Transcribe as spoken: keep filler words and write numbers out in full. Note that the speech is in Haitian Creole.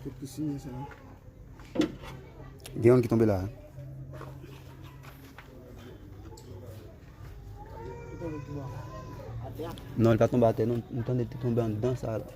Kot ki siye sa? Gen yon ki tonbe la. Non, li pa tonbe atè, non. M tande li te tonbe anndan sa la.